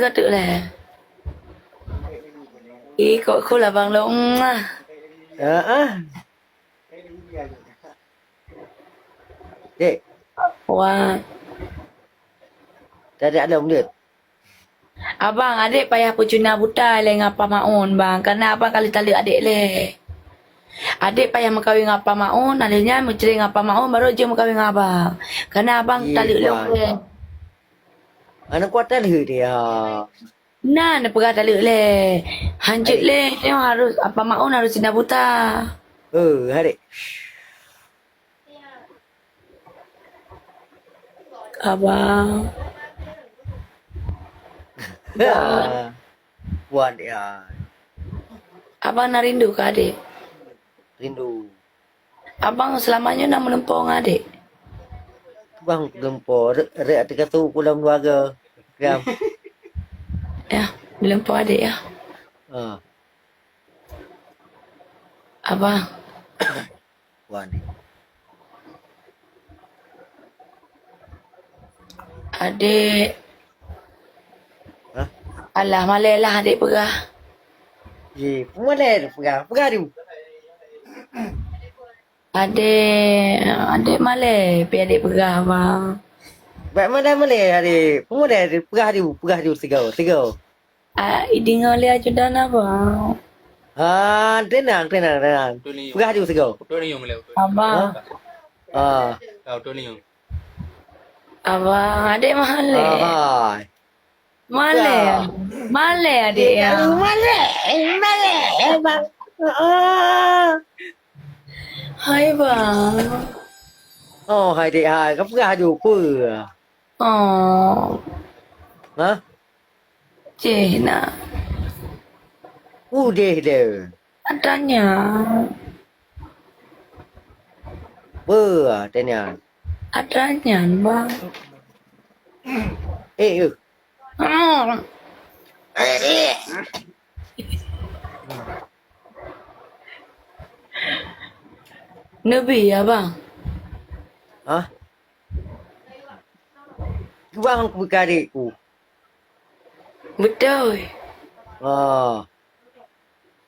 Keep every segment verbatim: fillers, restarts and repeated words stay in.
Ka teuk lé. Ih, kok cool abang lôn. Muah. Heeh. Dek. Wah. Tadi ada mulut. Abang, adék payah peucuna buta lé ngon Apa Maun, bang. Karena abang ka lheueh taleuek adék lé. Adék payah meukawen ngon Apa Maun, lheueh nyan meucre ngon Apa Maun, baru jeuet meukawen ngon abang. Karena abang taleuek lôn lé. Aneuk kuat taleuek dia. Na neupeugah taleuek lé. Hanjeuet lé, nyoe harus Apa Maun harus cina buta. Eh, hari. Abang. Wan ya. Abang na rindu keu adék? Rindu. Abang seulama nyoe na meulumpo ngon adék? Bang meulumpo, rek, rek ati katu pulang dua ga. Diam. Ya, meulumpo adék ya. Ah. Abang. Wan. Adék. Hah? Alah, malée lah adék peugah. Ji, peue malée peugah? Peugah aju. Adék, adék malée, pi adék peugah, bang. Bak malée-malée adék. Peue malée peugah aju, peugah aju sigoe, sigoe. Ah, ideungoe lé ajudan abang. Ah, tenang, tenang, tenang. Peugah aju sigoe. Abang. Ha? Ah. Abang, adék malée. Ah. Malée. Malée adék ya. Malée, malée, bang. Ah. Hai bang. Oh, hai dek hai. Ka peugah aju peue? Oh. Ha? Cih na. Udeh deh. Adanya. Beuh, tanya. Adanya, bang. Eh, eh. Hmm. Neubi ya, bang. Hah? Bang ku kari ku. Beutôi. Oh.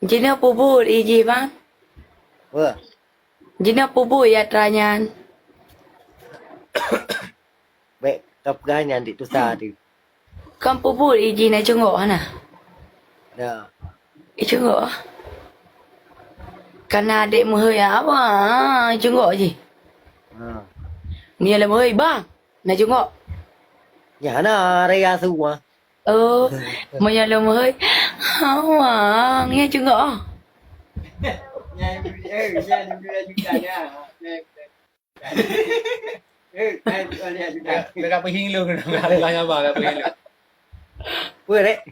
Jinoe peubuet ijih, bang. Wah. Jinoe peubuet ya atra nyan. Bek ka peugah nyan dik tusa tu. Kan peubuet ijih na cunggok hana? Ya. Ih cunggok ah. Kana adek meuhôi ah, apa? Cunggok jih. Ha. Ni lé meuhôi, bang. Na cunggok. Ya na raya su ah. Oh, meunyoe lôn meuhôi, hawang, nyan cunggok ah. Dekat peuhing lu, dekat peuhing lu. Peue, Rek?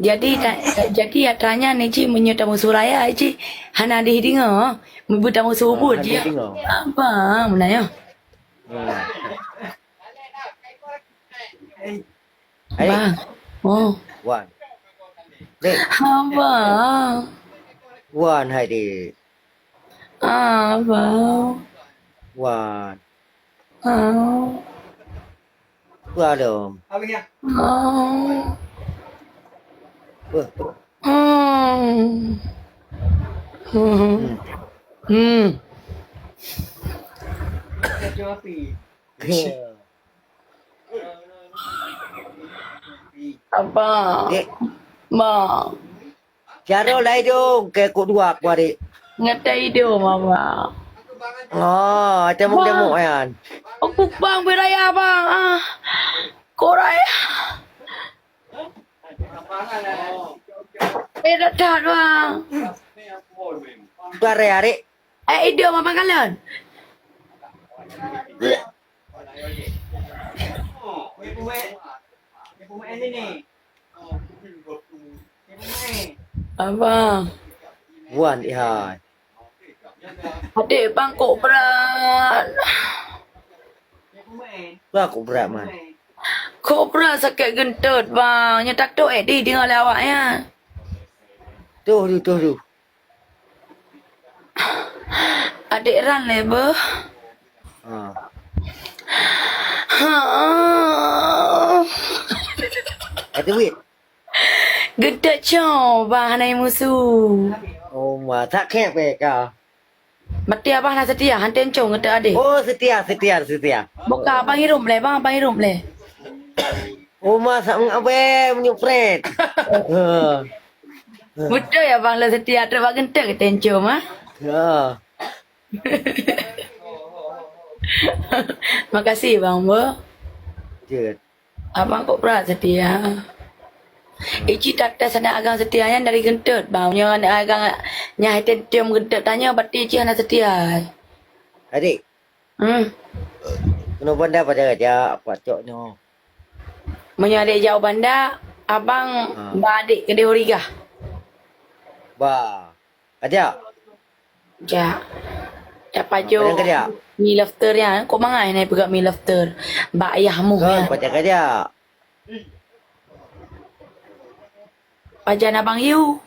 Jadi, ta-, jadi atra nyan ni cit meunyoe tameusu raya cit hana deh deungoe, meubeuet tameusu ubit cit. Hana deh deungoe. Apa meunan nyoe? Hmm. Hai. Bang. Oh. Wan. Dek. Abang. Wan hai dek. Abang. Wan. Ah. Peue lom? Ah. Peue? Hmm. Hmm. Hmm. Abang. Dek. Bang. Jaroe lam idong keu kok dua kuari. Ngetai idong, Abang. Oh, temuk-temuk nyan. Aku bang beraya, Bang. Ah. Kok raya? Eh, dah, dah, Bang. Baraya, Rek. Eh, idong, Abang, kalon. Abang. Wan, ihai. Adek bang kok brat. Bang kok brat, man. Kok brat sakét geuntot, bang. Nyan tatok eh di deungoe lé awak nyan. Tuh, tuh, tuh, tuh. Adek ran lé beuh. Ha. Ha. Ka teubiet. Geunteuk co, bah hana musu. Oh, ma, tak khép eh ka. Berarti abang na setia, han teuncong geunteuk adéh. Oh, setia, setia, setia. Buka abang hirup lé, bang, abang hirup lé. Oh, ma, sak mengabé menyuk pret. Beutôi abang le setia trok bak geunteuk teuncong, ah. Ya. Makasih, Bang, bo. Jeuet. Abang kok brat setia. Ici tak tes aneuk agang setia nyan dari geunteuk, Bang. Nyoe aneuk agang nyang teuntèe geunteuk tanyoe berarti ici hana setia. Adik. Hmm. Keunoe banda pada raja, apa cok nyoe? Meunyoe adek jak u banda, abang ba adek keudeh u Rigah. Ba. Kajak. Jak. Jak pajoh. Pajan kajak. Mi lobster nyan, kok mangat hana peugah mi lobster. Bak ayah mu nyan. Pajan kajak. Pajan abang yu.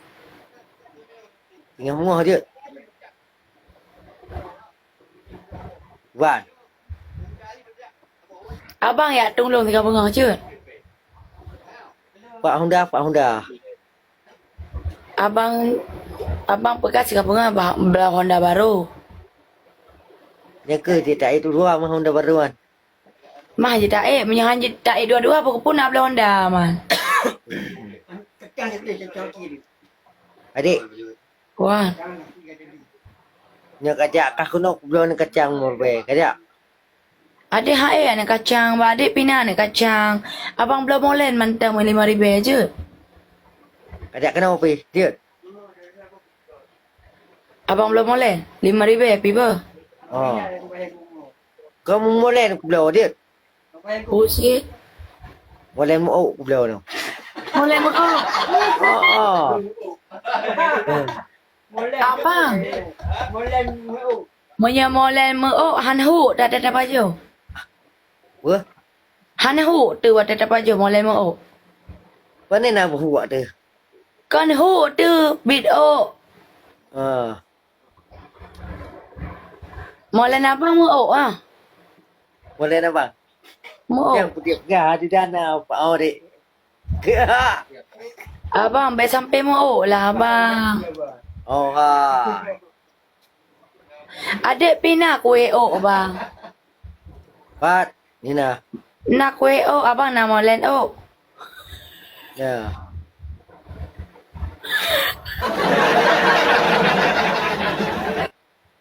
Tingah mungoh jeuet. Wan. Abang yak tulông singoh beungoh cit. Pak Honda, Pak Honda. Abang, abang peugah singoh beungoh bah, bloe Honda barô. Nyan keuh jitaék dua mah Honda barô nyan. Mah jitaék, meunyoe han jitaék dua-dua, peue keupeue na bloe Honda man. Adik. Wah. Nyoe kajak kah keunoe kubloe aneuk kacang meureubai, kajak. Adék hai aneuk kacang, bak adék pih na aneuk kacang. Abang bloe molen mantong lima ribèe jeuet. Kajak keunoe pih, jeuet. Abang bloe molen, lima ribèe pih beuh. Oh. Kau molen kubloe, jeuet. Pusing. Molen meu-ôk kubloe nyoe. Molen meu-ôk. Oh, oh. Abang. Meunyoe molen meu-ôk han huk teuh tapajoh. Wah. Han huk teuh watèe tapajoh molen meu-ôk. Pane na beuhuk teuh. Kon huk teuh bit ôk. Ah. Molen abang meu-ôk ah. Molen abang. Meu-ôk. Nyang putih peugah di dana Pak Odi. Abang, bèk sampai meu-ôk lah, abang. Oh, ha. Adék pih na kueh ôk, bang. Pat, Nina. Na kueh ôk, abang na molen ôk. Ya.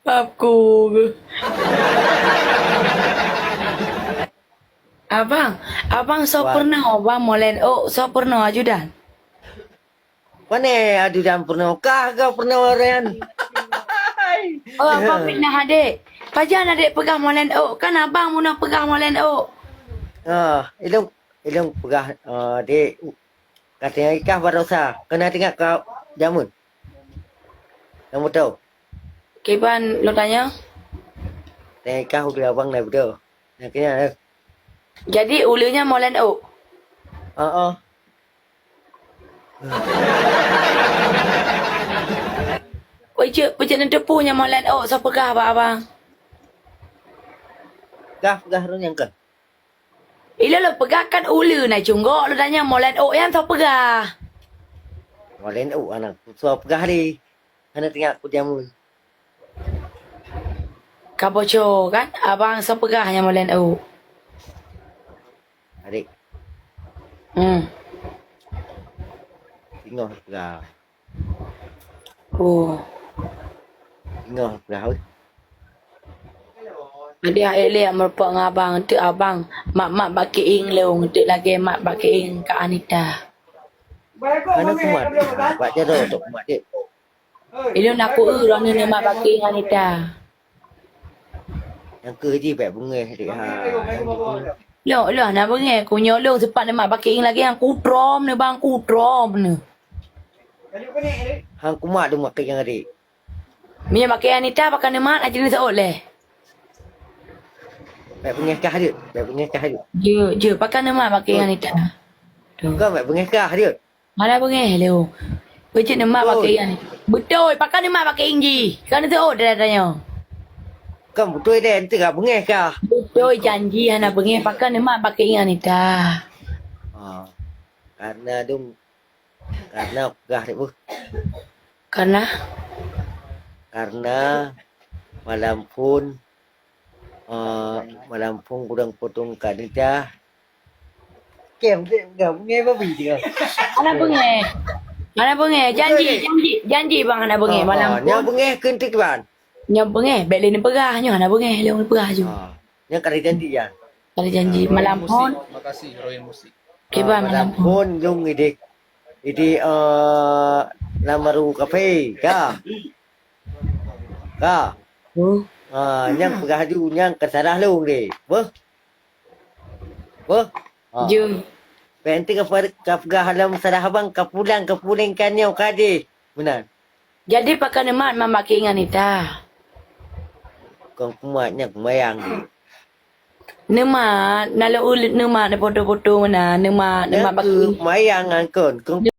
Maaf ku. Abang, abang soe peurunoe, bang, molen ôk, soe peurunoe ajudan? Pane ajudan peurunoe? Kah keu peurunoe nyan? Oh, abang fitnah adék. Pajan adék peugah molen ôk? Kan abang meunan peugah molen ôk. Ah, ilôn, ilôn peugah, ah, dek, ka teuingat kah baroesa, keuneuk teuingat kah jameun. Nyang beutôi. Kiban lôn tanyong? Teuingat kah ukeue abang na beutôi. Nyang keunan, eh. Jadi, uleue nyan molen ôk? Heeh. Peue jeuet, peue jeuet neuteupeue nyan molen ôk soe peugah bak abang? Kah peugah lôn nyang kah? Ilôn lôn peugah kan uleue na cunggok, lôn tanyong molen ôk nyan soe peugah? Molen ôk hana soe peugah lé. Hana teuingat ku jameun. Ka boco kan? Abang soe peugah nyan molen ôk? Adik. Hmm. Singoh peugah. Oh. Singoh peugah weh. Adik, adik lé meureumpok ngon abang, teuk abang mat-mat bak keuieng lôn, teuk lagèe mat bak keuieng Kak Anita. Hana kumat, bak jaroe tok kumat dek. Ilôn aku eu droeneuh neumat bak keuieng Anita. Nyang keuh jih bèk beungèh dek ha. Lôn, lôn hana beungèh, ku nyoe lôn seupat neumat bak keuieng lagèe nyang kutrom neuh bang, kutrom neuh. Han kumat dum bak keuieng adik. Meunyoe bak keuieng Anita pakon neumat, aja neuseuôt lé. Bèk beungèh kah deuek, bèk beungèh kah deuek. Jeuet, jeuet, pakon neumat bak keuieng Anita. Tuh. Kon bèk beungèh kah deuek. Hana beungèh lé. Beujeuet neumat bak keuieng. Beutôi, pakon neumat bak keuieng jih. Kon neuseuôt deh tanyoe. Kon beutôi deh, enteuk ka beungèh kah. Beutôi janji hana beungèh, pakon neumat bak keuieng Anita. Ah. Karena dum, karena peugah deh, beuh. Karena? Karena malam phon, eh, malam phon kurang potong kanita. Kem, kem, kem, ngai babi dia. Hana beungéh. Hana beungéh. Janji, janji, janji bang hana beungéh. Ah, malam ah, nyoe phon beungéh keu enteuk ban. Nyoe beungéh, bèk lé neupeugah nyoe hana beungéh, lé neupeugah ju. Ah, nyoe ka ada janji ya. Ka ada janji. Ah, malam Royal phon. Musik. Makasih Royal Musik. Kiban ah, malam malam phon. Phon jong idéh. Idéh, eh, lam baru kafe, ka. Ka. Oh. Ah, nyang peugah ju, nyang ka salah lôn deh. Beuh. Beuh. Ah. Ju. Bèk enteuk ka, ka peugah lom salah abang, ka pulang, ka pulang ka nyoe ka deh. Meunan. Jadi pakon neumat mamak keuingat nita? Kon kumat nyan kumayang. Neumat, na lôn uleuet neumat, neupoto-poto meunan, neumat, neumat baki. Kumayang angkon. Kon